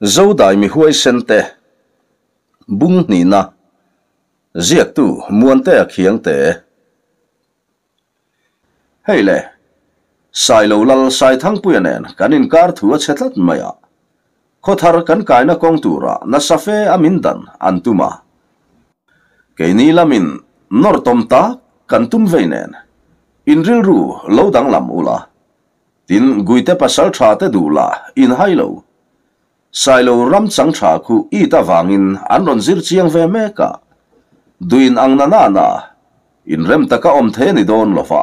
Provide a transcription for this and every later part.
Zodai mi huaisen te bung hnihna ziaktu Muantea Khiangte. Hei le, Sailo Lal Saithangpuia nen kan inkar thu a chhe tlat mai a, khawthar kan kaina kawng tura nasa fe a min dan an tum a. Keini lamin nawr tawm tak kan tum vei nen in rilru lo danglam ula. Tin, Guite pasal tha te duh lah in hai lo. Sailo ram chang tha khu it avangin an rawn zir chiang ve mek a. Duin ang na na na, inrem taka awm thei a ni dawn lo va.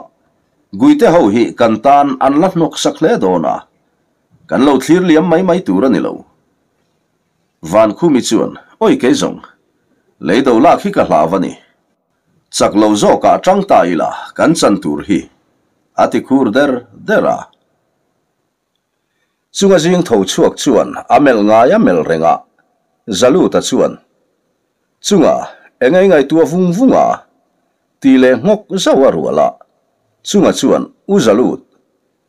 Guite ho hi kan tan an la hnawk sak hle dawn a, kan lo thlir liam mai mai tur a ni lo. Vankhumi chuan, Oi kei zawng, leido lak hi ka hlau a ni. Chak lo zawkah tang ta ila kan chan tur hi a ti khur der der a. Chunga zing tho chhuak chuan a melh ngai a melh reng a, Zaluta chuan, Chunga eng ei ngaihtuah vung vung a? ti leh nghawk zauh a rual a. Chunga chuan, U Zalut,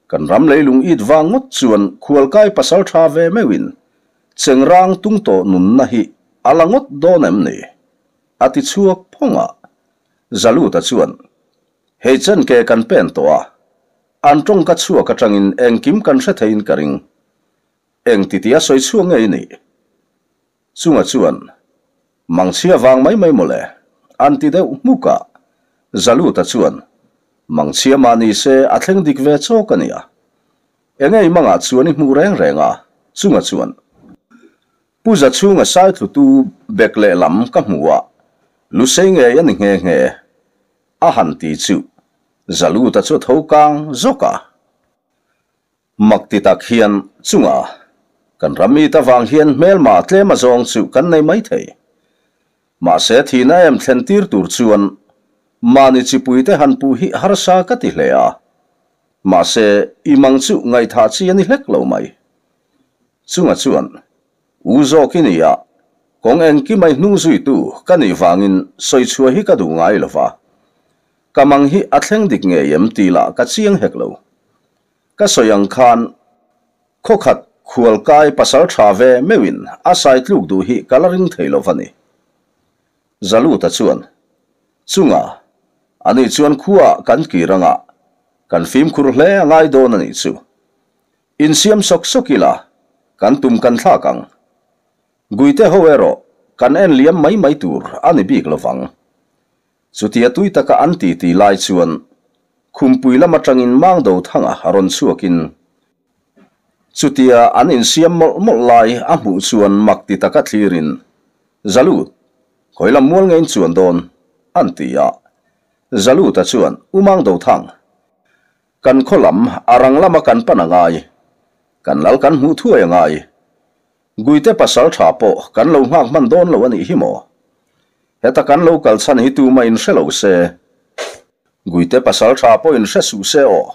kan ram leilung it vang ngawt chuan khualkai pasal tha ve meuhin chengrang tung tawh nunna hi a la ngawt dawn em ni? A ti chhuak phawng a, Zaluta chuan, Hei chen ke kan pen tawh a, an tawngka chhuak atangin engkim kan hre theiin ka ring. Eng titi a sawi chhuak ngei nih? Chunga chuan, Mangchhia vang mai mai mawle, an ti deuh hmuk a. Zaluta chuan, Mangchhia mah ni se a thleng dik ve chawk a nia. Engei mangah chuan i hmuh reng reng a, Chunga chuan, Pu Zachhunga saithlutu bek lehlam ka hmu a, Lusei ngei a ni nghe nghe, a han ti chu Zaluta chu a tho kang zawk a. Mak ti tak hian chunga kan ram it avang hian hmelma tlem azawng chu kan nei maithei. Mahse thihna em thlen tir tur chuan mahni chipuite han puh hi harsa ka ti hle a. Mahse i mang chu ngaihthah chi a ni hlek lo mai. Chunga chuan, U zawk i ni a, kawng engkim ai hnung zuitu ka nih vangin sawi chhuah hi ka duh ngai lo va. Ka mang hi a thleng dik ngei em tih lah ka chiang hek lo. Ka sawi ang khan khawkhat khualkai pasal tha ve meuhin a sai tluk duh hi ka la ring thei lo va ni. Zaluta chuan, Chunga, ani chuan khuaah kan kir anga, kan fimkhur hle a ngai dawn a nih chu. Insiam sawk sawk ila, kan tum kan thlak ang. Guite ho erawh kan en liam mai mai tur a ni bik lovang. Chutia tui taka an ti ti lai chuan Khumpui lam atangin Mangdo Thanga rawn chhuakin chutia an insiam mawlh mawlh lai a hmuh chuan mak ti taka thlirin, Zalut, khawi lam mual ngein chuan dawn? an ti a. Zaluta chuan, U Mangdo Thang, Kan khaw lam a rang lama kan pan a ngai. Kan lal kan hmuh thuai a ngai. Guite pasal tha pawh kan lo nghak hman dawn lo a nih hi maw? Heta kan lo kal chhan hi tuma in hre lo se. Guite pasal tha pawh in hre suh se aw.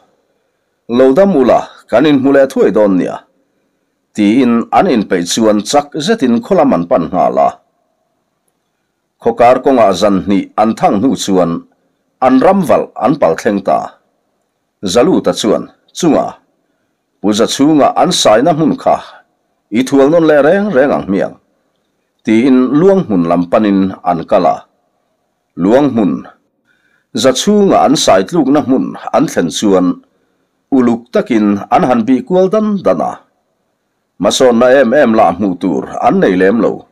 Lo dam ula kan inhmu leh thuai dawn nia. Tiin an inpeih chuan chak zetin khaw lam an pan nghal a. Khawkar kawngah zan hnih an thang hnu chuan an ram valh an pal thleng ta. Zaluta chuan, Chunga, Pu Zachhunga an saina hmun kha i thual nawn leh reng reng ang hmiang, tiin luang hmun lam panin an kal a. Luang hmun, Zachhunga an sai tlukna hmun an thlen chuan uluk takin an han bih kual dan dan a. Hmasawnna em em lah hmuh tur an nei lem lo.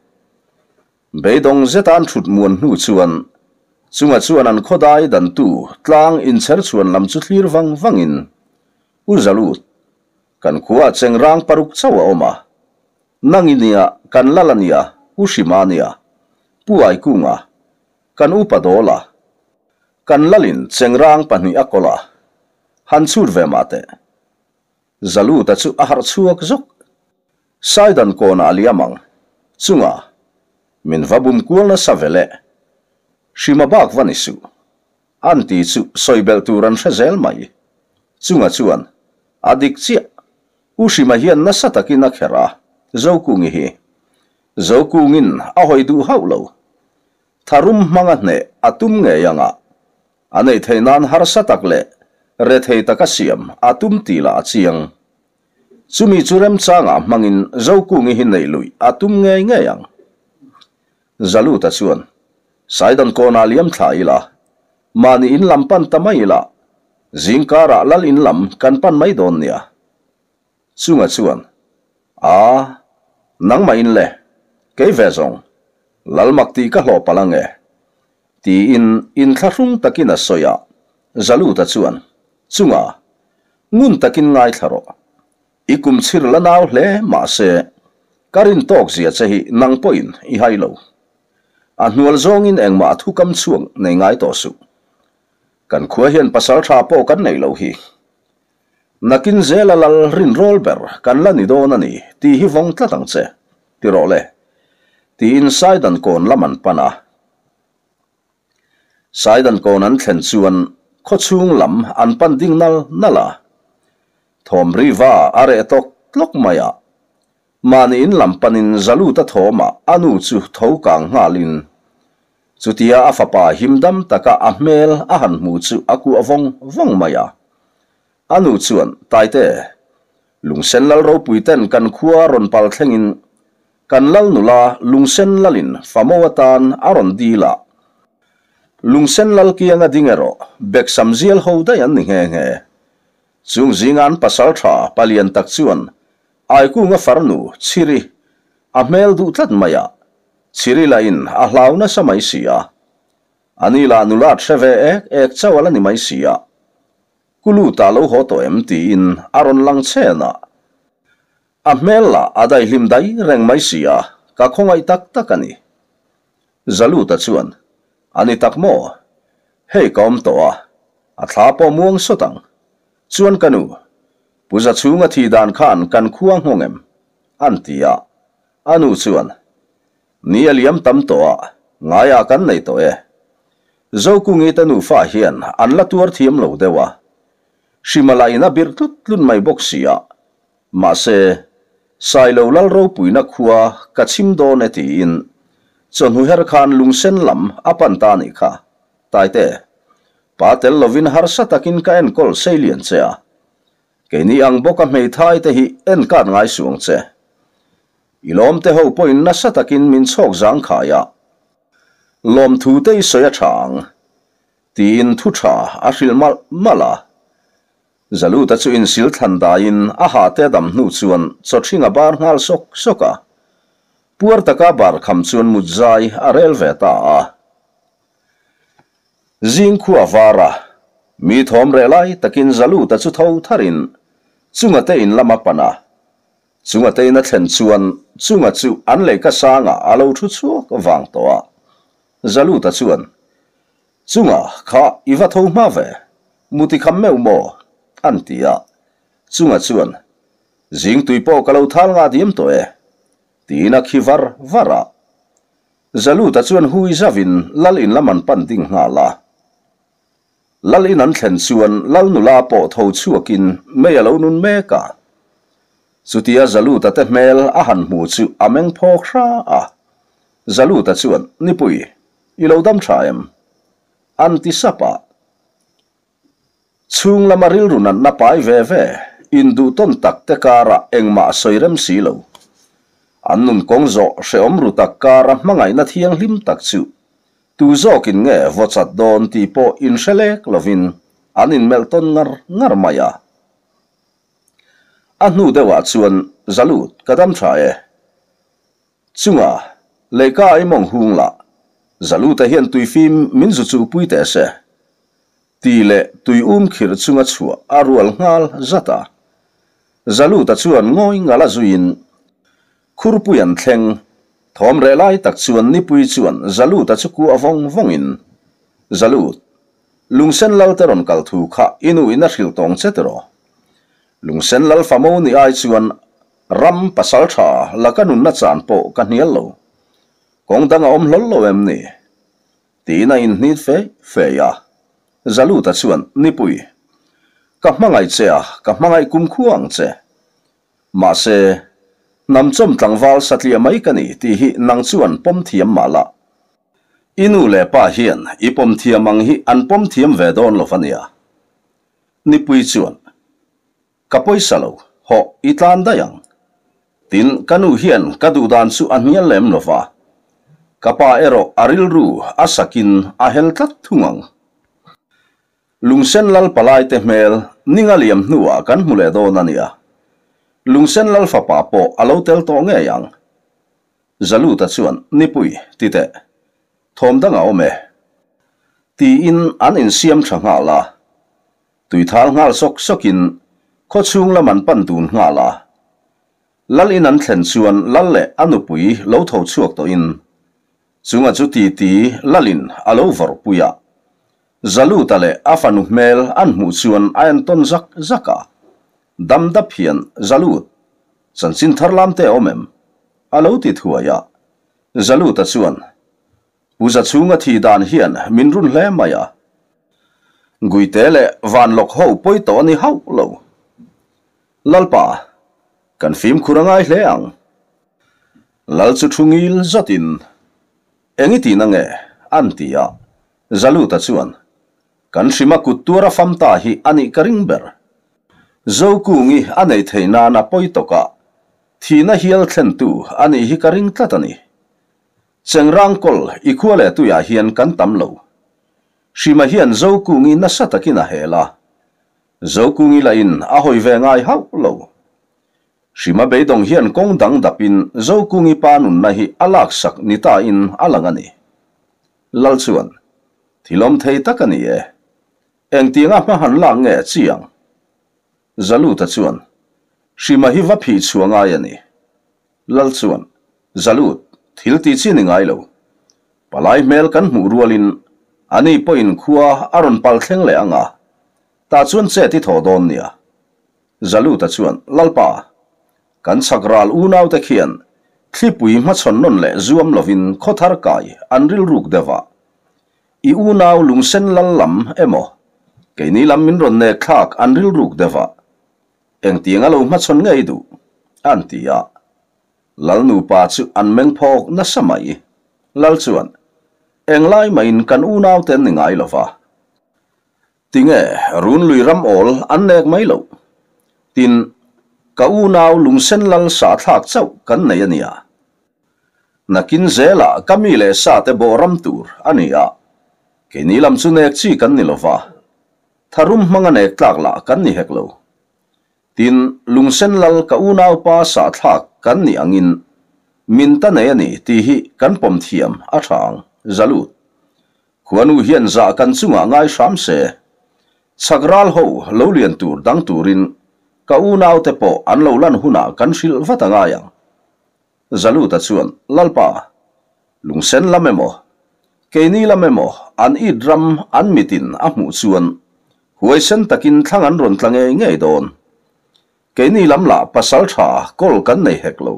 Beidawng zeta an thut muan hnu chuan chunga chuan an khawdai dantu tlang inchher chhuan lam chu thlir vang vangin, U Zalut, kan khua chengrang paruk chauh a awm a, nang i nia, kan lal a nia, U Hrima a nia, Pu Aikunga, kan upa dawl a, kan lalin chengrang pahnih a kawlh a, han chhut ve mah teh. Zaluta chu a harh chhuak zawk. Saidan kawnah a liam ang. Chunga, min va bum kual nasa ve le. Hrima bak va ni suh. An ti chu sawi belh tur an hre zel mai. Chunga chuan, A dik chiah. U Hrima hian nasa takin a kherh a, Zokungi hi. Zokungin a hawi duh hauh lo. Tharum hmanga hneh a tum ngei anga. A neih theih nan harsa tak leh rethei taka siam a tum tih lah a chiang. Chumi chu remchangah hmangin Zokungi hi neih luih a tum ngei ngei ang. Zaluta chuan, Saidan kawnah liam thla ila, mahni in lam pan ta mai ila, zingkarah lal in lam kan pan mai dawn nia. Chunga chuan, A, nangmah in le, kei ve zawng, Lalmak tih ka hlawh palh ang e, tiin inthlahrung takin a sawi a. Zaluta chuan, Chunga, ngun takin ngaithla rawh. I kum chhir la nau hle mahse, ka rin tawk zia che hi nang pawhin i hai lo. A hnual zawngin engmah a thukam chhuak nei ngai tawh suh. Kan khua hian pasal tha pawh kan neih loh hi. Nakin zela lal rinrawl ber kan la ni dawn a ni tih hi vawng tlat ang che, ti rawh le, tiin Saidan kawn lam an pan a. Saidan kawn an thlen chuan khawchhung lam an pan ding nal nal a. Thawm riva a reh tawk tlawk mai a. Mahni in lam panin Zaluta thawmah a nu chu tho kang nghalin chutia a fapa himdam taka a hmel a han hmu chu a kuah vawng vawng mai a. A nu chuan, Taite, Lungsen Lal ropui ten kan khua rawn pal thlengin Kan lal nula Lungsen Lalin famo atan a rawn dil a, Lungsen Lal kianga ding erawh Beksam zial ho daih an ni nghe nghe. Chung zinga an pasal tha palian tak chuan Aikunga farnu Chhiri a hmel duh tlat mai a, Chhiri lahin a hlau nasa mai si a. Ani lah nula hre ve ek ek chauh a la ni mai si a. Kuluta lo haw tawh em tiin a rawn lang chen a. A hmel lah a daihlim dai reng mai si a, ka khawngaih tak tak a ni. Zaluta chuan, A ni tak maw? Hei ka awm tawh a, a thla pawh muang sawt ang. Chuan ka nu, Pu Zachhunga thi dan khan kan khua nghawng em? An ti a. A nu chuan, Ni a liam tam tawh a, ngaiah kan nei tawh e. Zokungi te nufa hian an la tuar thiam lo deuh a. Hrima lah in a birh tlut tlut mai bawk si a, Mahse, Sailo lal ropuina khua ka chhim dawn e tiin chawhnu her khan lungsen lam a pan ta nih kha. Taite, pa tel lovin harsa takin ka enkawl seilian che a. Keini ang bawka hmeithai te hi enkat ngai suh ang che. I lawmte ho pawhin nasa takin min chhawk zangkhai a. Lawmthu te i sawi a tha ang. Tiin thu tha a hrilh malh malh a. Zaluta chu insil thlan daiin a hahte a dam hnu chuan chawthring a bar nghal sawk sawk a. Puar taka bar kham chuan mut zai a rel ve ta a. Zing khua var a, mi thawm reh lai takin Zaluta chu tho tharin chunga te in lam a pan a. Chunga te in a thlen chuan chunga chu an lehkha sangah a lo thu chhuak vang tawh a. Zaluta chuan Chunga kha i va tho hma ve, muti kham meuh maw? an ti a. Chunga chuan, Zing tui pawh ka lo thal nga diam tawh e, tiin a khi var var a. Zaluta chuan hui zavin lal in lam an pan ding nghal a. Lal in an thlen chuan lal nula pawh tho chhuakin mei a lo nun mek a. Chutia Zaluta te hmel a han hmu chu a meng phawk hra a. Zaluta chuan, Nipui, I lo dam tha em? An ti sap a. Chhung lama rilru natna pai ve ve, induhtawn tak te karah engmah a sawi rem si lo. An nun kawng zawh hrehawm ru tak kara hmangaihna thianghlim tak chu tu zawkin nge vaw chat dawn tih pawh inhre lek lovin an inmelh tawn ngar ngar mai a. A hnu deuhah chuan, Zalut, ka dam tha e. Chunga, lehka i mawng hung lah, Zalute hian tuifim min zu chuhpui teh se. Ti leh tui um khirh chunga chhuah a rual nghal zat a. Zaluta chuan ngawi ngal a zuiin khurpui an thleng. Thawm reh lai tak chuan nipui chuan Zaluta chu kuah vawng vawngin, Zalut, Lungsen Lal te rawn kal thu kha i nu in a hrilh tawng che tiraw? Lungsen Lal famo ni ai chuan Ram pasal tha laka nunna chan pawh ka hnial lo. Kawng dang a awm hlawl lo em ni? Tiin a inhnit fei fei a. Zaluta chuan, Nipui, ka hmangaih che a, ka hmangaih kumkhua ang che. Mahse, hnamchawm tlangval satliah mai ka ni tih hi nang chuan pawm thiam mah la. I nu leh pa hian i pawm thiam ang hi an pawm thiam ve dawn lo va nia. Nipui chuan, Ka pawisa lo. Hawh, i tlan daih ang. Tin, ka nu hian ka duh dan chu a hnial lem lo va, ka pa erawh a rilru a sakin a hel tlat thung ang. Lungsen lal palaite hmel ninga liam hnuah kan hmu leh dawn a nia. Lungsen lal fapa pawh a lo tel tawh ngei ang. Zaluta chuan, Nipui, ti teh. Thawm dang a awm e. Tiin an insiam tha nghal a. Tuithal nghal sawk sawkin khawchhung lam an pan dun nghal a. Lal in an thlen chuan Lal leh a nupui lo tho chhuak tawhin chunga chu titi Lalin a lo vawrhpui a. Zaluta leh a fanu hmel an hmuh chuan a entawn zak zak a. Dam dap hian, Zalut, chanchin thar lam te a awm em? a lo ti thuai a. Zaluta chuan, Pu Zachhunga thi dan hian min run hle mai a. Guite leh Vanlawk ho pawi tawh a ni hauh lo. Lalpa, kan fimkhur a ngai hle ang. Lal chu thu ngil zatin, Eng i tihna nge? an ti a. Zaluta chuan, Kan hrima kut tuar a fam ta hi a nih ka ring ber. Zokungi a nei thei nana pawi tawka thihna hial thlentu a nih hi ka ring tlat a ni. Chengrang kawl i khua leh tuiah hian kan tam lo. Hrima hian Zokungi nasa takin a hel a. Zokungi lahin a hawi ve ngai hauh lo. Hrima beidawng hian kawng dang dapin Zokungi pa nunna hi a laksak ni tain a lang a ni. Lal chuan, Thilawm thei tak a ni e. Engtianga hma han lak nge chiang? Zaluta chuan, Hrima hi va phih chhuah ngai a ni. Lal chuan, Zalut, thil ti chi ni ngai lo. Palai hmel kan hmuh rualin ani pawhin khua a rawn pal thleng leh ang a, tah chuan chet i thawh dawn nia. Zaluta chuan, Lalpa, kan chhak ral unaute khian thlipui hmachhawn nawn leh zuam lovin khawthar kai an rilruk deuh a. I unau lungsen lal lam emaw, keini lam min rawn nek thlak an rilruk deuh a. Engtiang a lo hmachhawn ngei duh? An ti a. Lal nupa chu an meng phawk nasa mai. Lal chuan, Englai mahin kan unaute an ni ngai lo va. Tinge runlui ram awl an nek mai loh? Tin, ka unau lungsen lal sahthlak chauh kan nei a nia. Nakin zelah ka mi leh sa te bawh ram tur a ni a, keini lam chu nek chi kan ni lo va, tharum hmanga nek tlak lah kan ni hek lo. Tin, lungsen lal ka unaupa sahthlak kan nih angin min ta nei a ni tih hi kan pawm thiam a tha ang, Zalut. Khuanu hian zah kan chungah ngai hram se, chhak ral ho lo lian tur dang turin ka unaute pawh an lo lan hunah kan hrilh vat a ngai ang. Zaluta chuan, Lalpa, lungsen lam emaw, keini lam emaw an it ram an mitin a hmuh chuan huaisen takin thlang an rawn tla ngei ngei dawn. Keini lam lah pasal tha kawl kan nei hek lo.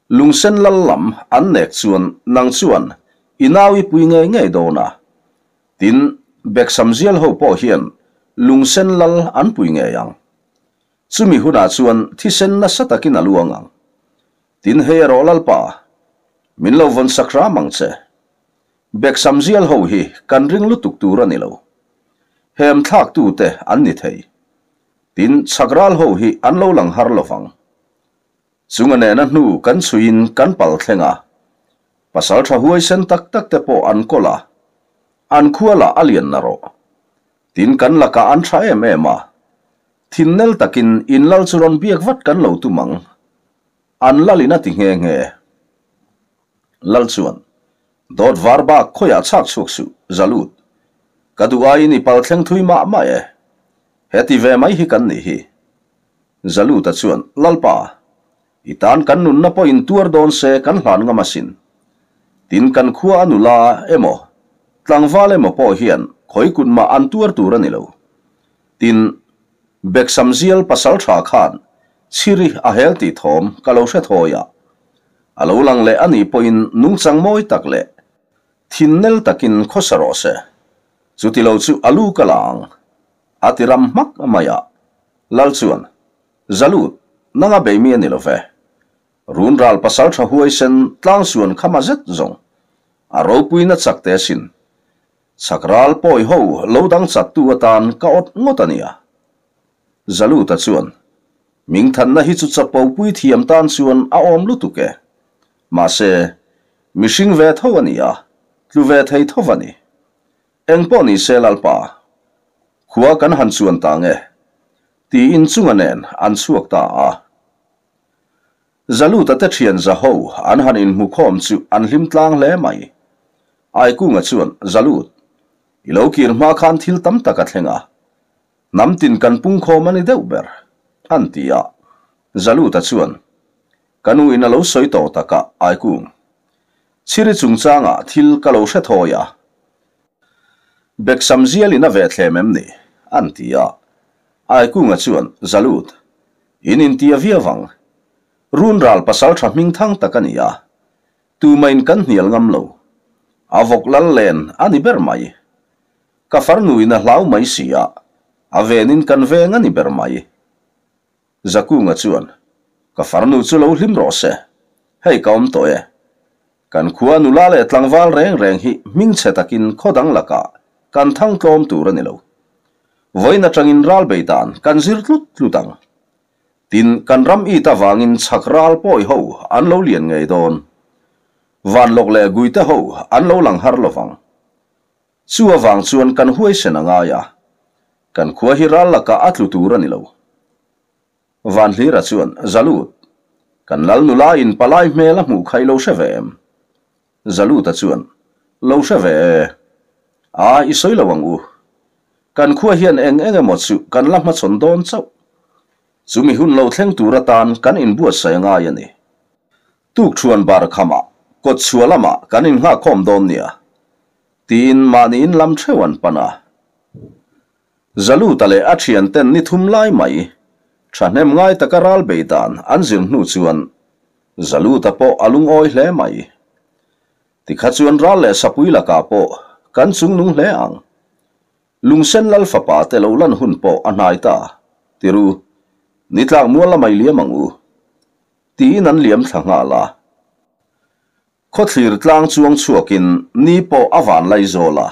Lungsen lal lam an nek chuan nang chuan i nau i pui ngei ngei dawn a. Tin, Beksam zial ho pawh hian lungsen lal an pui ngei ang. Chumi hunah chuan thisen nasa takin a luang ang. Tin, hei erawh Lalpa, min lo vawn sak hram ang che. Beksam zial ho hi kan ring lutuk tur a ni lo. Hem thlaktute an ni thei. Tin, chhak ral ho hi an lo lang har lo vang. Chunga nena hnu kan chhuiin kan pal thleng a, pasal tha huaisen tak tak te pawh an kawl a, an khua lah a lian na rawh. Tin kan lakah an tha em em a, thinnel takin in lal chu rawn biak vat kan lo tum ang. An lalin a ti nghe nghe. Lal chuan, Dawt var bak khawiah chhak chhuak suh, Zalut. Ka duh aiin i pal thleng thui mah mah e. Heti ve mai hi kan nih hi. Zaluta chuan, Lalpa, i tan kan nunna pawhin tuar dawn se kan hlan ngam asin. Tin kan khua a nula emaw, tlangval emaw pawh hian khawi kut mah an tuar tur a ni lo. Tin, Beksam zial pasal tha khan chhiri a hel tih thawm ka lo hre thawi a. A lo lang leh a nih pawhin nungchang mawi tak leh thinnel takin khawsa rawh se. Chuti lo chu a lu ka la ang. A ti ram hmak mai a. Lal chuan, Zalut, nanga bei mi a ni lo ve. Run ral pasal tha huaisen tlang suan khama zet zawng. A ropuina chak te asin. Chak ral pawi ho lo dang chattu atan ka awt ngawt a nia. Zaluta chuan, Hmingthanna hi chu chapo pui thiam tan chuan a awm lutuk e. Mahse, mihring ve tho a ni a, tlu ve thei tho a ni. Engpawh ni se Lalpa, khua kan han chuan ta nge? Tiin chunga nen an chhuak ta a. Zaluta te thian zaho an han inhmukhawm chu an hlim tlang hle mai. Aikunga chuan, Zalut, i lo kir hma khan thil tam tak a thleng a. Hnam tin kan pungkhawm a ni deuh ber, an ti a. Zaluta chuan, Ka nu in a lo sawi tawh tak a, Aikung. Chhiri chungchangah thil ka lo hre thawi a. Beksam zialin a ve thlem em ni? an ti a. Aikunga chuan, Zalut, in intia viau ang. Runral pasal tha hming thang tak a ni a. Tumahin kan hnial ngam lo. A vawk lal len a ni ber mai. Ka farnuin a hlau mai si a, a venin kan veng a ni ber mai. Zakunga chuan, Ka farnu chu lo hlim rawh se, hei ka awm tawh e. Kan khua nula leh tlangval reng reng hi hmingchhe takin khaw dang lakah kan thang tlawm tur a ni lo. Vawiin atangin ral bei dan kan zir tlut tlut ang. Tin, kan ram it avangin chhak ral pawi ho an lo lian ngei dawn. Vanlawk leh guite ho an lo lang har lovang. Chu avang chuan kan huaisen a ngai a, kan khua hi ral lakah a tlu tur a ni lo. Vanhlira chuan, Zalut, kan lal nula in palai hmel a hmuh kha i lo hre ve em? Zaluta chuan, Lo hre ve e. A, i sawi lo ang u. Kan khua hian eng eng emaw chu kan la hmachhawn dawn chauh. Chumi hun lo thleng tur atan kan inbuatsaih a ngai a ni. Tukṭhuan bar khamah, kawtchhuah lamah kan innghahkhawm dawn nia, tiin mahni in lam theuh an pan a. Zaluta leh a ṭhianten ni thum lai mai, ṭhahnem ngai taka ral bei dan an zir hnu chuan Zaluta pawh a lungawi hle mai. Tikha chuan ral leh sapui lakah pawh kan chungnung hle ang. Lungsen lal fapa te lo lan hun pawh a hnai ta, tiru, ni tlak mual lamai liam ang u. Tiin an liam thla nghal a. Khawthlir tlang chuang chhuakin ni pawh a van lai zawl a.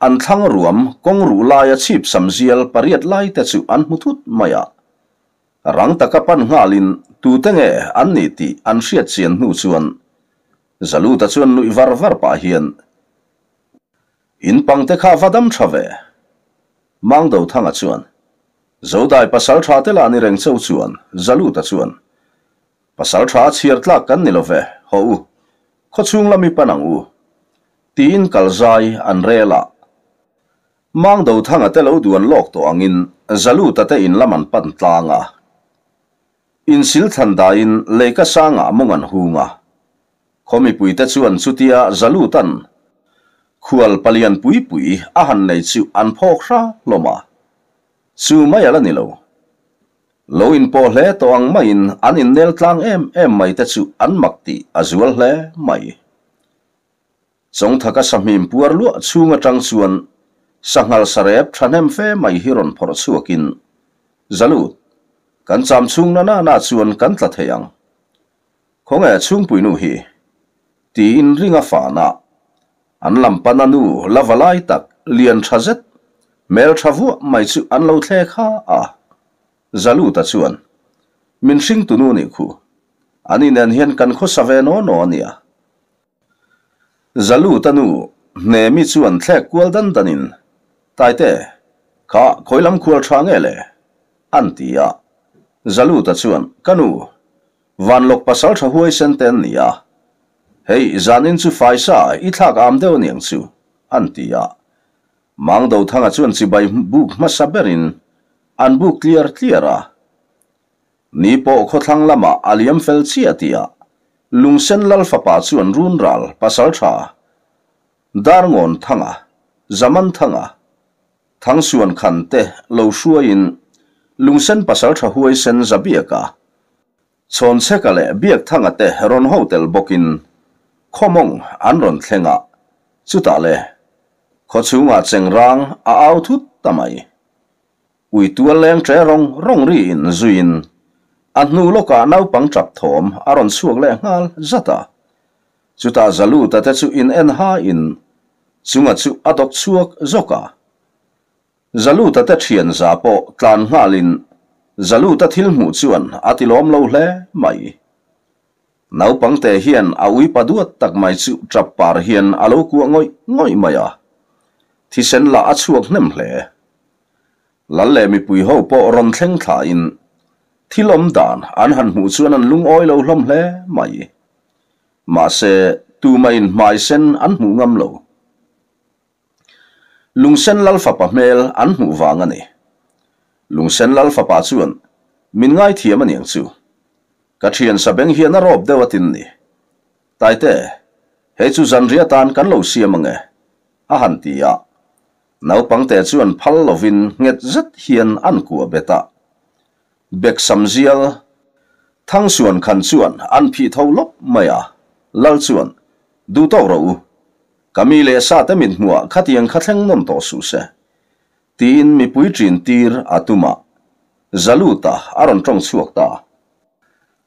An thlang ruam kawng ruh laia chhip sam zial pariat lai te chu an hmu thut mai a. Rang taka pan nghalin tute nge an nih tih an hriat chian hnu chuan Zaluta chuan nuih var var pah hian In pangte kha va dam tha ve. Mangdothanga chuan Zodai pasal tha te lah ni reng cheu chuan Zaluta chuan Pasal tha a chhiar tlak kan ni lo ve, haw u, khawchhung lam i pan ang u. Tiin kal zai an rel a. Mangdothanga te lo duan lawk tawh angin Zaluta te in lam an pan tlang a. Insil thlan daiin leika sangah mawng an hung a. Khaw mipuite chuan chutia Zalutan khual palian pui pui a han nei chu an phawk hra hlawm a. Chu mai a la ni lo. Lo inpawh hle tawh ang maiin an innel tlang em em mai te chu an mak tih a zual hle mai. Chawngthaka sahmim puar luah chhung atang chuan sanghal sarep thahnem fe mai hi rawn phawrh chhuakin, Zalut, kan cham chhung na na na chuan kan tla thei ang. Khawnge chhungpuinu hi? Tiin ring a fan a. An lam pana nu la va lai tak lian tha zet, hmel tha vuah mai chu an lo thlek ha a. Zaluta chuan, Min hringtunu nih khu. Ani nen hian kan khawsa ve naw naw a nia. Zaluta nu Hnemi chuan thlek kual dan danin, Taite, kha khawi lam khual tha nge le? An ti a. Zaluta chuan, Ka nu, Vanlawk pasal tha huaisen te an ni a. Hei, zanin chu faisa i thlak am deuh aniang chu, an ti a. Mangdothanga chuan chibai buk hmasa berin an buk tliar tliar a. Ni pawh khawthlang lamah a liam fel chiah tih ah Lungsen Lal fapa chuan Runral pasal tha Darngawn Thanga, Zaman Thanga, Thangsuan Khan te lo hruaiin Lungsen pasal tha huaisen Zabiaka, Chhawnchheka leh Biakthanga te rawn ho tel bawkin Khawmawng an rawn thleng a, chutah le khawchhungah chengrang a au thut ta mai. Ui tual leng ṭe rawng rawng ri in zuiin a hnu lawkah naupang ṭap thawm a rawn chhuak leh nghal zat a. Chutah Zaluta te chu in en ha in chunga chu a dawk chhuak zawk a. Zaluta te ṭhian za pawh tlan nghalin Zaluta thil hmuh chuan a ti lawm lo hle mai. Naupangte hian a uipa duat tak mai chu tap par hian a lo kuah ngawih ngawih mai a, thisen lah a chhuak hnem hle. Lal leh mipui ho pawh rawn thleng thlain thil awm dan an han hmuh chuan an lungawi lo hlawm hle mai. Mahse, tumahin hmai sen an hmuh ngam lo. Lungsen Lal fapa hmel an hmuh vang a ni. Lungsen Lal fapa chuan min ngaithiam a niang chu. Ka thian sabeng hian a rawp deuh a tin ni. Taite, hei chu zanriah atan kan lo siam ange, a han ti a. Naupangte chuan phal lovin nghet zet hian an kuah bet a. Bek sam zial Thangsuan khan chuan an phih tho lawp mai a. Lal chuan, Duh tawk rawh u. Ka mi leh sa te mit hmuah khatiang kha thleng nawm tawh suh se. Tiin mipui ṭin tir a tum a. Zaluta a rawn ṭawng chhuak ta.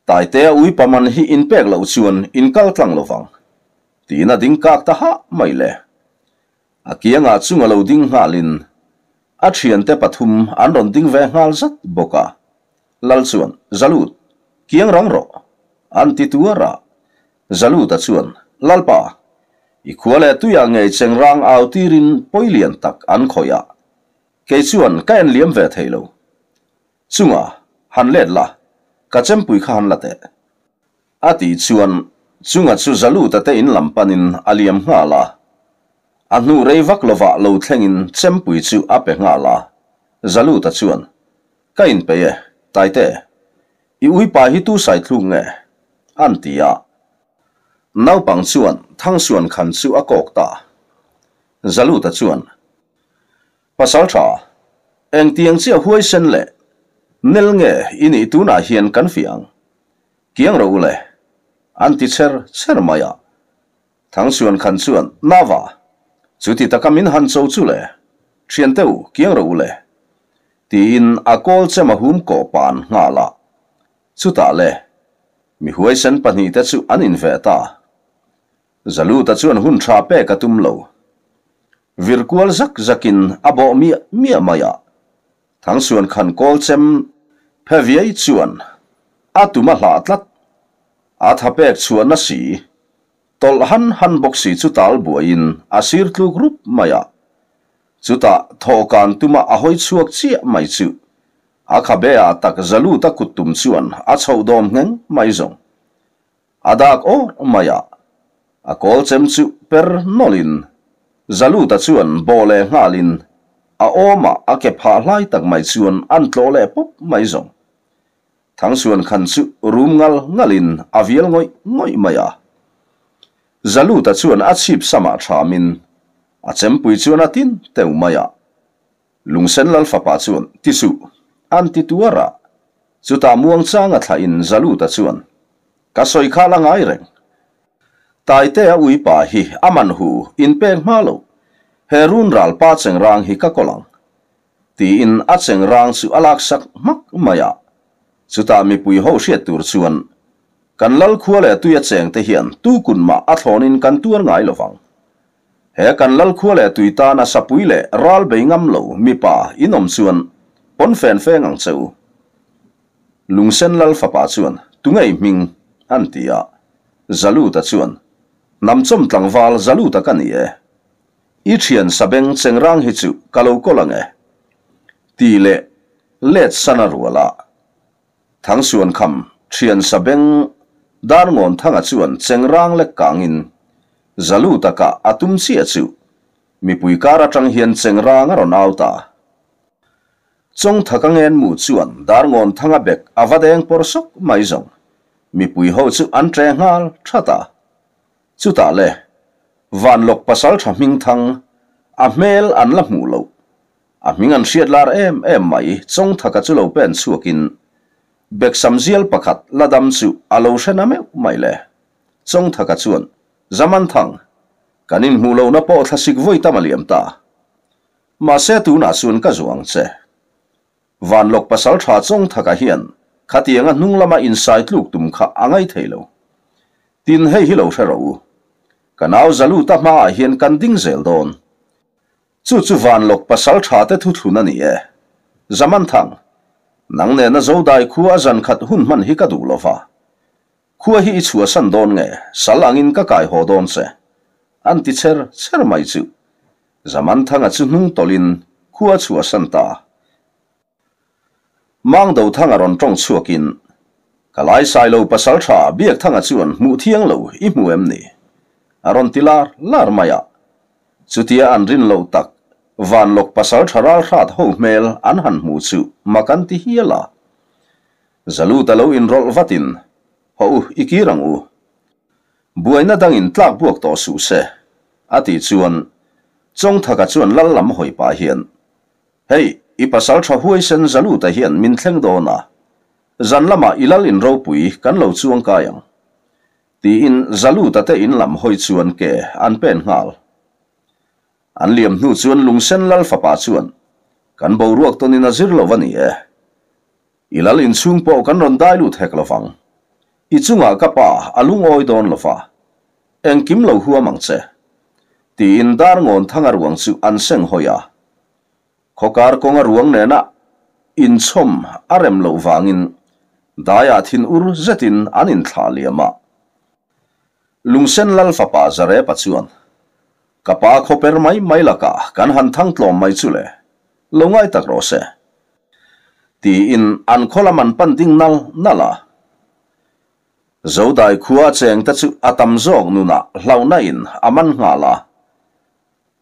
Taitea uipa man hi inpek loh chuan in kal tlang lo vang. Tiin a ding kak ta hah mai le. A kiangah chunga lo ding nghalin a thiante pathum an rawn ding ve nghal zat bawk a. Lal chuan, Zalut, kiang rang rawh, an ti tuar a. Zaluta chuan, Lalpa, i khua leh tuiah ngei chengrang au tirin pawi lian tak an khawih a, kei chuan ka en liam ve thei lo. Chunga, han let la, ka chempui kha han la teh. A tih chuan Chunga chu Zaluta te in lam panin a liam nghal a. A hnu rei vak lovah lo thlengin chempui chu a pe nghal a. Zaluta chuan, Ka inpeih e, Taite. I uipa hi tu sai thluk nge? A'n ti a. Naupang chuan Thangsuan khan chu a kawk ta. Zaluta chuan, Pasal tha, engtiang chiah huaisen leh nel nge i nih tunah hian kan fiah ang? Kiang rawh u le, an ti cher cher mai a. Thangsuan khan chuan, Nava, chuti taka min han cho chu le, thiante u, kiang rawh u le, tiin a kawl chem a hum kawh pan nghal a. Chutah le, mi huaisen pahnihte chu an inveh ta. Zaluta chuan hun tha pek a tum lo. Vir kual zak zakin a bawh miah miah mai a. Thangsuan khan kawl chem phe viai chuan a tum a hlah tlat. A tha pek chhuahna si, tawlh han han bawk si chu tal buaiin a sir tluk rup mai a. Chutah thawhkan tuma a hawi chhuak chiah mai chu a khabe ah tak Zaluta kut tum chuan a chhoh dawm ngheng mai zawng. A dak awr mai a, a kawl chem chu per nawlhin Zaluta chuan bawh leh nghalin a awmah a ke phah hlai tak mai chuan an tlawh leh pawp mai zawng. Thangsuan khan chu rum ngal ngalin a vial ngawih ngawih mai a. Zaluta chuan a chhip samah thamin a chempui chuan a tin teuh mai a. Lungsen Lal fapa chuan, Ti suh, an ti tuar a. Chutah muangchanga thlahin Zaluta chuan, Ka sawi kha la ngai reng. Taitea uipa hi a man hu inpek hma lo, he run ral pa chengrang hi ka kawl ang. Tiin a chengrang chu a laksak hmak mai a. Chutah mipui ho hriat tur chuan, Kan Lal khua leh tuia chengte hian tu kun mah a thlawnin kan tuar ngai lo vang. He kan lal khua leh tui tana sapui leh ral bei ngam lo mipa in awm chuan pawn fen feng ang che u. Lungsen lal fapa chuan tu ngei hming an ti a, Zaluta chuan Hnamchawm tlangval Zaluta ka ni e. I thian sabeng chengrang hi chu ka lo kawl ang e. Ti leh let san a rual a. Thangsuan kham thian sabeng Darngawn Thanga chuan chengrang lek kangin Zalu takah a tum chiah chu mipui kar atang hian chengrang a rawn au ta. Chawngthaka ngenmu chuan Darngawn Thanga bek a va deng pawr sawk mai zawng mipui ho chu an ṭe nghal that a. Chutah le, Vanlawk pasalṭha hmingthang a hmel an la hmuh loh. A hming an hriat lar em em mai, Chawngthaka chu lo pen chhuakin Beksam zial pakhat la dam chu a lo hre na meuh mai le. Chawngthaka chuan, Zamanthang, kan inhmuh lohna pawh thlasik vawi tam a liam ta. Mahse tunah chuan ka zuang che. Vanlawk pasal tha Chawngthaka hian khatianga hnung lama insai tluk tum kha a ngai thei lo. Tin hei hi lo hre rawh u. Ka nau Zaluta hmaah hian kan ding zel dawn. Chu chu Vanlawk pasal tha te thuthlun a ni e. Zamanthang. Nang nena Zodai khua a zan khat hun hman hi ka duh lo va. Khua hi i chhuahsan dawn nge, sal angin ka kai haw dawn che? An ti cher cher mai chu. Zamanthanga chu hnung tawlhin khua a chhuahsan ta. Mangdothanga rawn tawng chhuakin, Ka lai Sailo pasal tha Biakthanga chuan hmuh thiang lo i hmu em ni? A rawn ti lar lar mai a. Chutia an rin loh tak Vanlawk pasal tha ralhrat ho hmel an han hmu chu mak an ti hial a. Zaluta lo inrawlh vatin, Hawh u, i kir ang u. Buaina dangin tlak buak tawh suh se, a tih chuan Chawngthaka chuan lal lam hawi pah hian, Hei, i pasal tha huaisen Zaluta hian min thleng dawn a, zan lamah i lal in ropui kan lo chuang kai ang, tiin Zaluta te in lam hawi chuan ke an pen nghal. An liam hnu chuan Lungsen lal fapa chuan, Kan boruak tawnin a zir lo a ni e. I lal inchhung pawh kan rawn dai lut hek lovang. I chungah ka pa a lungawi dawn lova, engkim lo huam ang che. Tiin Darngawn Thanga ruang chu an seng hawi a. Khawkar kawnga ruang nena inchhawm a rem loh vangin daiah thin ur zetin an inthlah liam a. Lungsen lal fapa Zarepa chuan, Ka pa khawper mai mai lakah kan han thang tlawm mai chu le, lo ngai tak rawh se. Tiin an khaw lam an pan ding nal nal a. Zodai khua chengte chu a tam zawk nunah hlauhna in a man nghal a.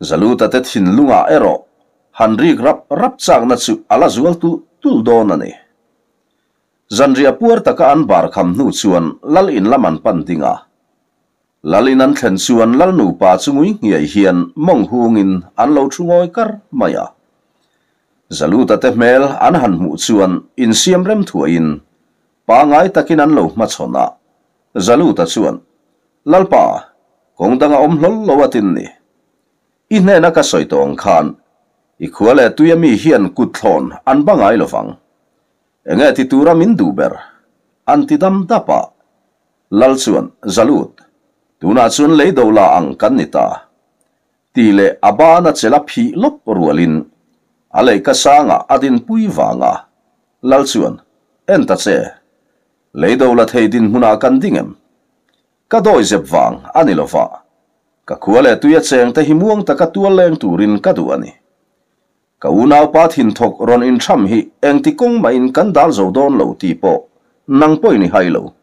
Zaluta te thinlungah erawh han rik rap rap chakna chu a la zual tulh tulh dawn a ni. Zanriah puar taka an bar kham hnu chuan lal in lam an pan ding a. Lal in an thlen chuan lal nupa chu ngui nghiai hian mawng hungin an lo thu ngawi kar mai a. Zaluta te hmel an han hmuh chuan insiam rem thuaiin pangai takin an lo hmachhawn a. Zaluta chuan, Lalpa, kawng danga awm hlawl lo a tin ni. I hnena ka sawi tawh ang khan i khua leh tuia mi hian kut thlawn an ba ngai lovang. Enge ti tura min duh ber? An ti dam dap a. Lal chuan, Zalut, tunah chuan lei do la ang kan ni ta. Tih leh a bana chela phih lawp rualin a leihka sangah a dinpui vang a. Lal chuan, En ta che, lei do la thei dinhmunah kan ding em? Ka dawi zep vang a ni lova, ka khua leh tuia chengte hi muang taka tual leng turin ka duh a ni. Ka unaupa thinthawk rawn inthram hi engti kawng mahin kan dal zo dawn lo tih pawh nang pawhin i hai lo.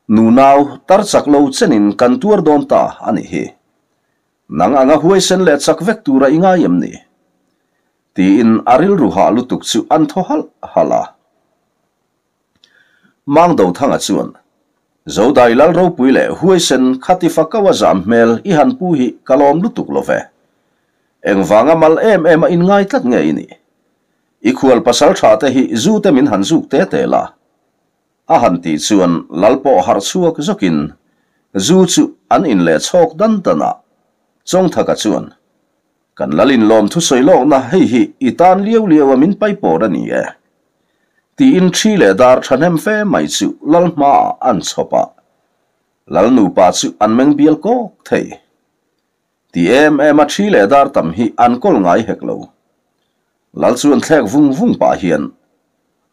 Nunau tar chak lo chenin kan tuar dawn ta a nih hi. Nang anga huaisen leh chak vek tura i ngai em ni? Tiin a rilru hah lutuk chu an thaw halh halh a. Mangdothanga chuan, Zodai lal ropui leh huaisen khati fakau a zam hmel i han pu hi ka lawm lutuk lo ve. Engvanga mal em em a inngai tlat nge i nih? I khual pasal tha te hi zu te min han zuk te te la. A han tih chuan lal pawh harh chhuak zawkin zu chu an in leh chhawk dan dan a. Chawngthaka chuan, Kan lal inlawm thusawi lawkna hei hi i tan liau liau a min paipawr a ni e. Tiin ṭhi leh dar ṭhahnem fe mai chu lal hmaah an chhawp a, lal nupa chu an meng bial kawk thei. Ti em em a ṭhi leh dar tam hi an kawl ngai hek lo. Lal chuan thlek vung vung pah hian,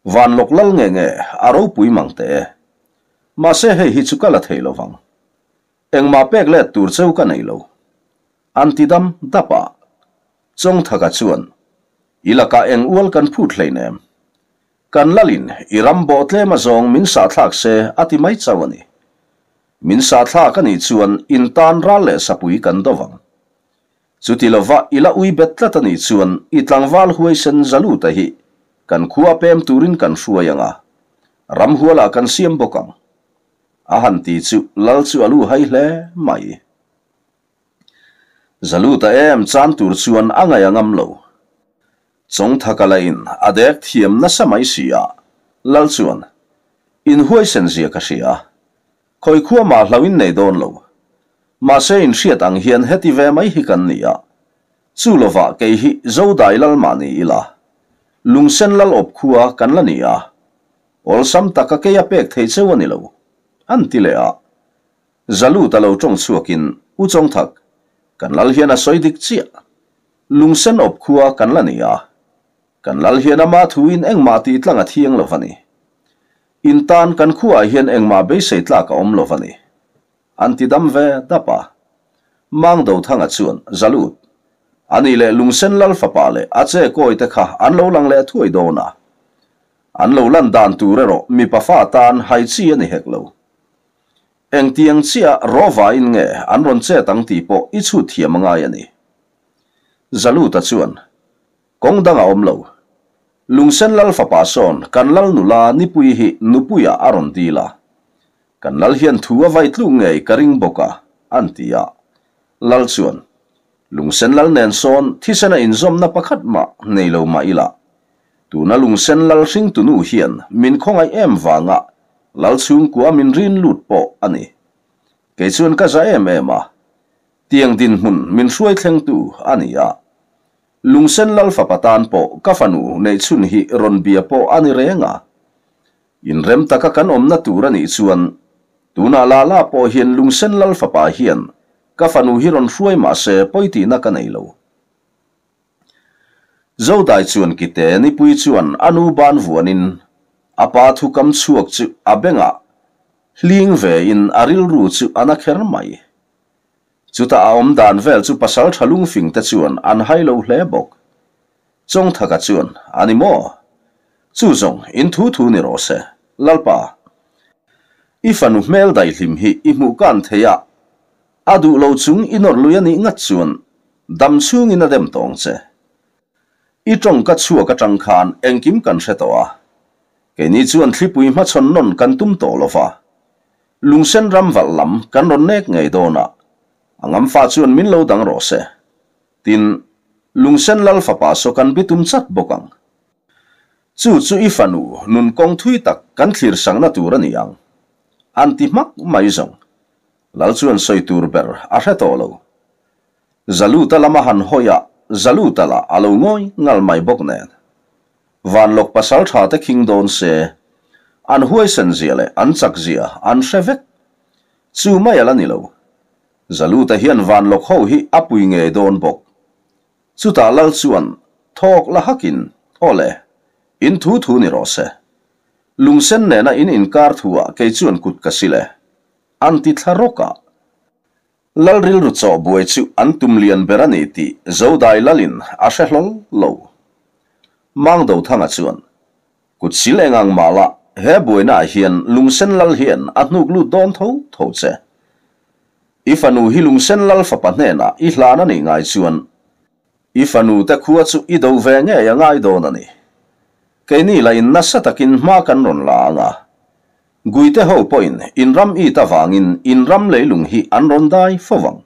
Van lawk lal nge nge a ropui mang teh e. Mahse hei hi chu ka la thei lo vang. Engmah pek let tur cheu ka nei lo. An ti dam dap a. Chawngthaka chuan, I lakah eng ual kan phut hleinem. Kan lalin i ram bawh tlem a zawng min sahthlak se a ti mai chauh a ni. Min sahthlak a nih chuan in tan ral leh sapui kan do vang. Chuti lova i la ui bet tlat a nih chuan i tlangval huaisen Zaluta hi kan khua pem turin kan hruai ang a, ramhualah kan siam bawk ang. A han ti chu lal chu a lu hai hle mai. Zaluta em chan tur chuan a ngaih a ngam lo. Chawngthaka lahin a dek thiam nasa mai si a, Lal chuan, In huaisen zia ka hria. Khawi khua mah hlo in nei dawn lo. Mahse in hriat ang hian heti ve mai hi kan ni a. Chu lovah kei hi Zodai lal mah ni ila. Lungsen lal awp khua kan la ni a. Awlsam taka kei a pek thei cheu a ni lo. An ti leh a. Zalut a lo tawng chhuakin, U Chawngthak, kan lal hian a sawi dik chiah. Lungsen awp khua kan la ni a. Kan lal hian ama thuin engmah tih tlang a thiang lo va ni. In tan kan khuaah hian engmah beisei tlak a awm lo va ni. An ti dam ve dap a. Mangdothanga chuan, Zalut, ani leh Lungsen lal fapa leh a che kawi te kha an lo lang leh thuai dawn a. An lo lan dan tur erawh mipa fa tan hai chi a ni hek lo. Engtiang chiah rawvain nge an rawn chet ang tih pawh i chhut thiam a ngai a ni. Zaluta chuan, Kawng dang a awm lo. Lungsen lal fapa sawn kan lal nula Nipui hi nupuiah a rawn dil a. Kan lal hian thu a vai tluk ngei ka ring bawk a, an ti a. Lal chuan, Lungsen lal nen sawn thisena inzawmna pakhat mah nei lo mah ila, tuna Lungsen lal hringtunu hian min khawngaih em vanga lal chhungkua min rin lut pawh a ni. Kei chuan ka za em em a, tiang dinhmun min hruai thlengtu a ni a. Lungsen lal fapa tan pawh ka fanu neihchhun hi rawn bia pawh a ni reng a. Inrem taka kan awmna tur a nih chuan tunah la la pawh hian Lungsen Lal fapa hian ka fanu hi rawn hruai mah se pawi tihna ka nei lo. Zodai chuan Kite Nipui chuan a nu ban vuanin a pa thu kam chhuak chu a bengah hling vein a rilru chu a na kher mai. Chutah a awm dan vel chu pasal tha lungfing te chuan an hai lo hle bawk. Chawngthaka chuan, A ni maw? Chu zawng, in thu thu ni rawh se. Lalpa, i fanu hmel daihlim hi i hmuh kan thei a, a duh lo chung i nawr lui a nih ngat chuan dam chhungin a dem tawng che. I tawngka chhuak atang khan engkim kan hre tawh a, keini chuan thlipui hmachhawn nawn kan tum tawh lo va, lungsen ram valh lam kan rawn nek ngei dawn a, a ngamfa chuan min lo dang rawh se. Tin, Lungsen Lal fapa saw kan bitum chat bawk ang. Chu chu i fanu nun kawng thui tak kan thlir sangna tur a ni ang. An ti hmak mai zawng. Lal chuan sawi tur ber a hre tawh lo. Zaluta lama han hawi a, Zaluta lah a lo ngawi ngal mai bawk nen. Vanlawk pasal tha te khing dawn se, an huaisen zia leh an chak zia an hre vek. Chu mai a la ni lo. Zaluta hian Vanlawk ho hi a pui ngei dawn bawk. Chutah Lal chuan thawk la hakin, Aw le, in thu thu ni rawh se. Lungsen nena in inkar thuah kei chuan kut ka sil e. An ti thla rawk a. Lal rilru chawh buai chu an tum lian ber a ni tih Zodai Lalin a hre hlawl lo. Mangdothanga chuan, Kut sil eng ang mah la, he buainaah hian Lungsen Lal hian a hnuk lut dawn tho tho che. I fanu hi Lungsen Lal fapa hnenah i hlan a nih ngai chuan i fanu te khua chu i do ve ngei a ngai dawn a ni. Keini la in nasa takin hma kan rawn la ang a. Guite ho pawhin in ram it avangin in ram leilung hi an rawn dai fo vang.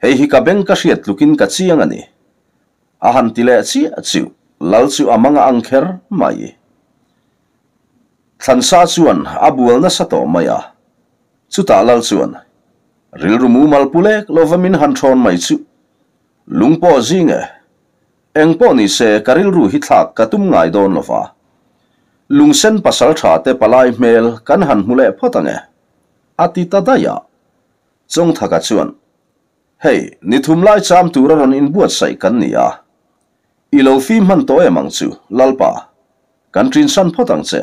Hei hi ka beng ka hriat tlukin ka chiang a ni. A han ti leh chiah chu Lal chu a mang a ang kher mai. Thlansa chuan a bual nasa tawh mai a. Chutah Lal chuan, Rilru mumal pu lek lova min han thawn mai chu lung pawh zing e. Eng pawh ni se ka rilru hi thlak ka tum ngai dawn lova. Lungsen pasal tha te palai hmel kan han hmu leh phawt ang e, a ti ta daih a. Chawngthaka chuan, Hei, ni thum lai cham tura rawn inbuatsaih kan ni a. I lo fim hman tawh em ang chu, Lalpa. Kan ṭinsan phawt ang che.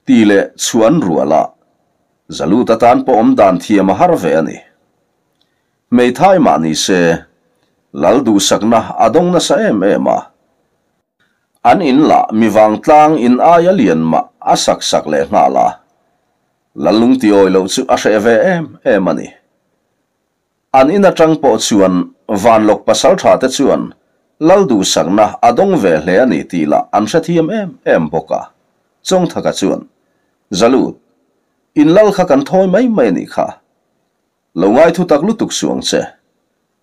Ti leh chhuan rual a, Zalut atan pawh awm dan thiam a har ve a ni. Hmeithai mah ni se, Lal duhsakna a dawng nasa em em a. An in lah mi vangtlang in aia lian mah a sak sak leh nghal a. Lal lungtiawi loh chu a hreh ve em em a ni. An in atang pawh chuan Vanlawk pasaltha te chuan Lal duhsakna a dawng ve hle a ni tih lah an hrethiam em em bawk a. Chawngthaka chuan, Zalut, in lal kha kan thawi mai mai a nih kha. Lo ngai thu tak lutuk suh ang che.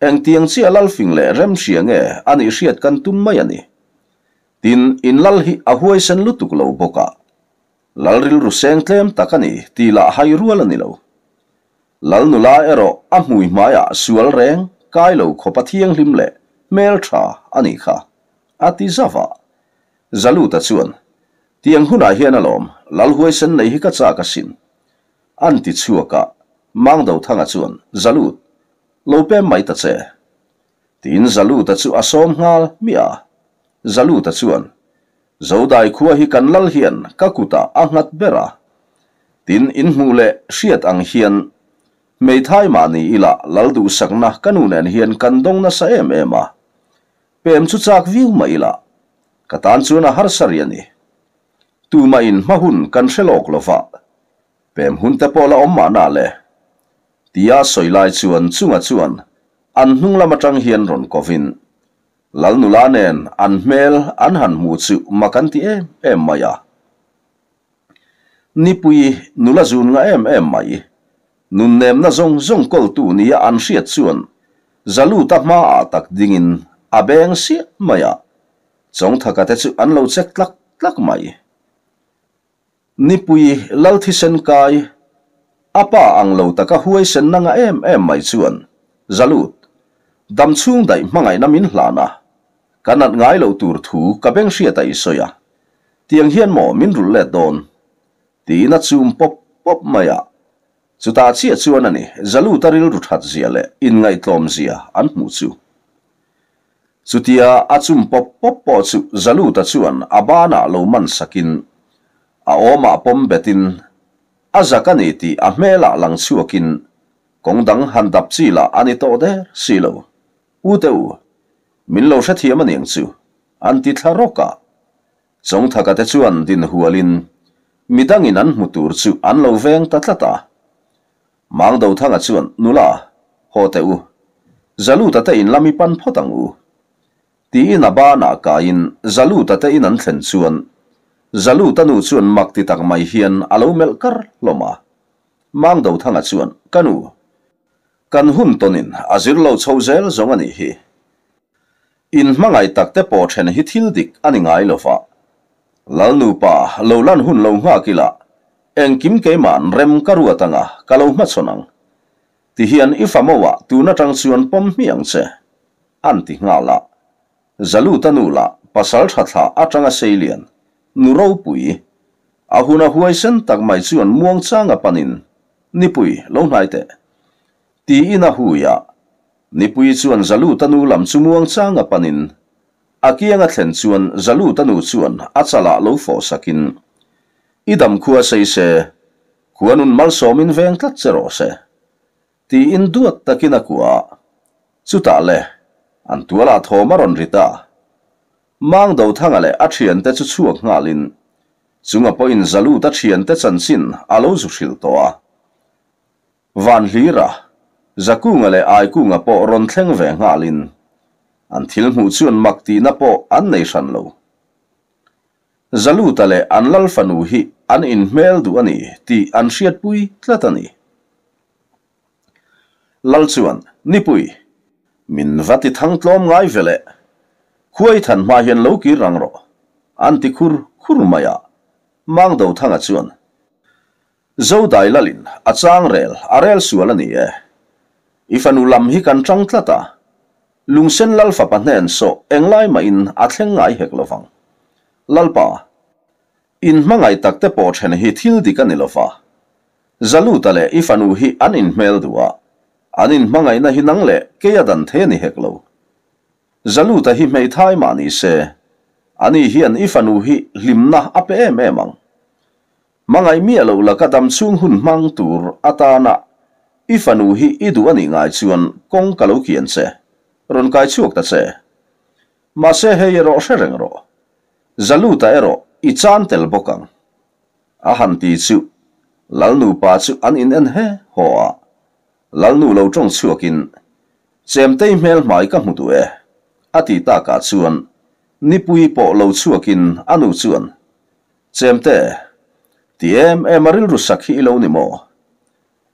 Engtiang chiah lal fing leh rem hria nge a nih hriat kan tum mai a ni. Tin, in lal hi a huaisen lutuk lo bawk a. Lal rilru seng tlem tak a ni tih lah hai rual a ni lo. Lal nula erawh a hmui hmaiah sual reng kai lo khawpa thianghlim leh hmeltha a nih kha, a ti zauh a. Zaluta chuan, Tiang hunah hian alawm, Lal huaisen nei hi ka chak asin. An ti chhuak a, Mangdothanga chuan, Zalut, lo pem mai ta che. Tiin Zaluta chu a sawm nghal hmiah a. Zaluta chuan, Zodai khua hi kan lal hian ka kutah a nghat ber a. Tin, in hmuh leh hriat ang hian hmeithai mah ni ila lal duhsakna ka nu nen hian kan dawng nasa em em a. Pem chu chak viau mah ila ka tan chuan a harsa rih a ni. Tumah in hma hun kan hre lawk lo va, pem hun te pawh la awm mahna le. Tia sawi lai chuan chunga chuan an hnung lam atang hian rawn kovin Lal nula nen an hmel an han hmu chu mak an ti em em mai a. Nipui nula zun nga em em mai. Nunnemna zawng zawng kawltu nia an hriat chuan Zaluta hmaah tak dingin a beng siah mai a, Chawngthaka te chu an lo chek tlak tlak mai. Nipui lal thisen kai, a pa ang lo taka huaisenna nga em em mai chuan Zalut, dam chhung daih hmangaihna min hlan a, ka nat ngai loh tur thu ka beng hriat a i sawi a, tiang hian maw min rulh let dawn? Tiin a chum pawp pawp mai a, chutah chiah chuan a ni Zaluta rilru that zia leh inngaihtlawm zia an hmuh chu. Chutia a chum pawp pawp pawh chu Zaluta chuan a banah lo man sakin a awmah pawm betin a zak a ni tih a hmelah lang chhuakin kawng dang han dap chi lah a ni tawh der si lo. U te u, min lo hrethiam a niang chu, an ti thla rawk a. Chawngthaka te chuan din hualin midangin an hmu tur chu an lo veng ta tlat a. Mangdothanga chuan, Nula, haw teh u. Zaluta te in lam i pan phawt ang u. Tiin a banah kaiin Zaluta te in an thlen chuan Zaluta nu chuan mak ti tak mai hian a lo melh kar hlawm a. Mangdothanga chuan, Ka nu, kan hun tawnin a zir lo chho zel zawng a nih hi. In hmangaih tak te pawh then hi thil dik a ni ngai lo va. Lal nupa lo lan hun lo nghak ila, engkim keima'n rem ka ruat anga ka lo hmachhawn ang. Ti hian i fa mauah tun atang chuan pawm hmiah ang che. An ti nghal a. Zaluta nu lah pasal tha thla atanga seilian, nu ropui, a huna huaisen tak mai chuan muangchanga panin, Nipui, lo hnai teh. Tiin a hui a. Nipui chuan Zaluta nu lam chu muangchanga panin a kianga thlen chuan Zaluta nu chuan a chalah lo fawh sakin, I dam khua sei se, khua nun malsawmin veng tlat che rawh se. Tiin duat takin a kuah a. Chutah le, an tualah thawm a rawn ri ta. Mangdothanga leh a thiante chu chhuak nghalin, chunga pawhin Zaluta thiante chanchin a lo zu hrilh tawh a. Van Hlira, Zakunga leh Aikunga pawh rawn thleng ve nghalin an thil hmuh chuan mak tihna pawh an nei hran lo. Zaluta leh an lal fanu hi an inhmel duh a ni tih an hriatpui tlat a ni. Lal chuan, Nipui, min va ti thang tlawm ngai ve le, khuai than hma hian lo kir rang rawh, an ti khur khur mai a. Mangdothanga chuan, Zodai lalin a chang rel a rel sual a ni e. I fanu lam hi kan tang tlat a, Lungsen lal fapa hnen sawh englai mahin a thleng ngai hek lovang. Lalpa, in hmangaih tak te pawh then hi thil dik a ni lova. Zaluta leh i fanu hi an inhmel duh a, an inhmangaihna hi nang leh kei a dan thei a ni hek lo. Zaluta hi hmeithai mah ni se, ani hian i fanu hi hlimna a pe em em ang. Hmangaih miah loh la ka dam chhung hun hmang tur atana i fanu hi i duh a nih ngai chuan kawng ka lo kian che, rawn kai chhuak ta che. Mahse hei erawh hre reng rawh. Zaluta erawh i chan tel bawk ang. A han ti chu Lal nupa chu an in en he haw a, Lalnu lo tawng chhuakin Chemtei hmel hmai ka hmu duh e a ti takah chuan Nipui pawh lo chhuakin a nu chuan Chemte, ti em em a rilru sak hi i lo ni maw?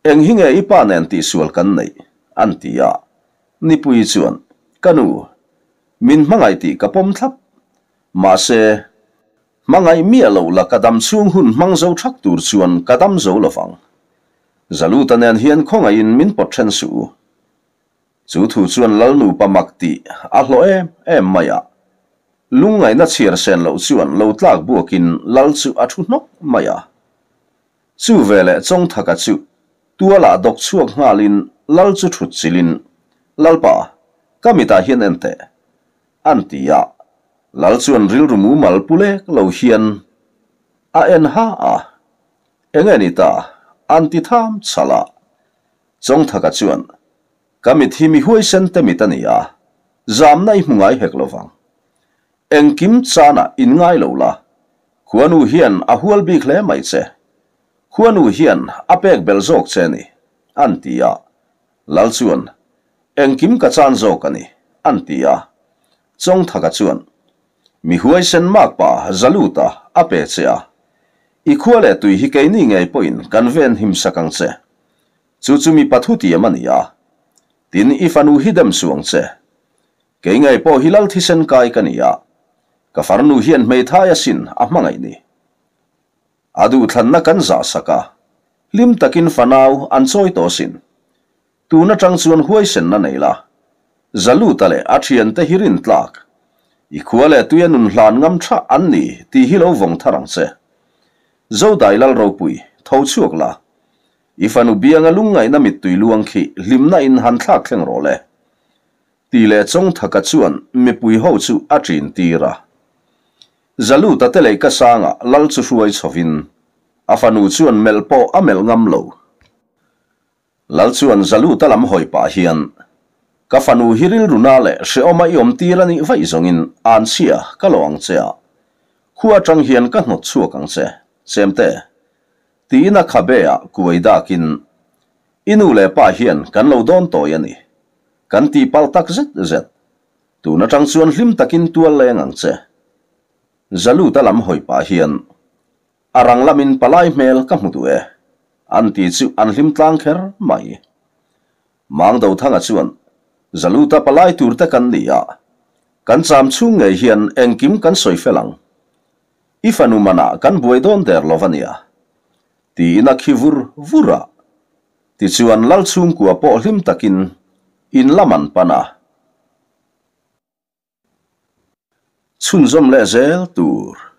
Eng hi nge i pa nen tihsual kan neih? an ti a. Nipui chuan, Ka nu, min hmangaih tih ka pawm thlap. Mahse, hmangaih miah loh la ka dam chhung hun hmang zo thak tur chuan ka dam zo lovang. Zaluta nen hian khawngaihin min pawt then suh u. Chu thu chuan Lal nupa mak tih a hlawh em em mai a. Lungngaihna chhiar sen loh chuan lo tlak buakin Lal chu a thu hnawk mai a. Chu veleh Chawngthaka chu tualah dawk chhuak nghalin Lal chu thut chilhin, Lalpa, ka mitah hian en teh, an ti a. Lal chuan rilru mumal pu lek lo hian a en ha a, Enge ni ta? An ti tham chhalh a. Chawngthaka chuan, Ka mit hi mi huaisen te mit a ni a, zamna i hmu ngai hek lo vang. Engkim chanah in ngai lo la, khuanu hian a hual bik hle mai che. Khuanu hian a pek belh zawk che ni, an ti a. Lal chuan, Engkim ka chan zawk a ni, an ti a. Chawngthaka chuan, Mi huaisen makpa Zaluta a pe che a. I khua leh tui hi keini ngei pawhin kan ven himsak ang che. Chu chu mipa thutiam a ni a. Tin, i fanu hi dem suh ang che. Kei ngei pawh hi lal thisen kai ka ni a. Ka farnu hian hmeithai asin a hmangaih ni. A duhthlanna kan zahsak a, hlim takin fanau an chawi tawh asin. Tun atang chuan huaisenna nei la, Zaluta leh a thiante hi rin tlak. I khua leh tuia nun hlan ngam tha an ni tih hi lo vawng thar ang che. Zodai Lal Ropui, tho chhuak la. I fanu bianga lungngaihna mittui luang khi hlimna in han thlak thleng rawh le. Tih leh Chawngthaka chuan mipui ho chu a ṭin tir a. Zaluta te leh ka sangah Lal chu hruai chhovin a fanu chuan melh pawh a melh ngam lo. Lal chuan Zaluta lam hawi pah hian, Ka fanu hi rilru na leh hrehawma i awm tir a nih vaih zawngin an chhia ka lo ang che a, khua atang hian ka hnawt chhuak ang che, Chemte. Tiin a khabe ah kuai dakin, I nu leh pa hian kan lo dawn tawi a ni. Kan tihpalh tak zet zet. Tun atang chuan hlim takin tual leng ang che. Zaluta lam hawi pah hian, A rang lamin palai hmel ka hmu duh e, an ti chu an hlim tlang kher mai. Mangdothanga chuan, Zaluta palai tur te kan ni a, kan cham chhung ngei hian engkim kan sawi fel ang. I fanu manah kan buai dawn der lo va nia, tiin a khi vur vur a. Tichuan Lal chhungkua pawh hlim takin in lam an pan a. Chhunzawm leh zel tur.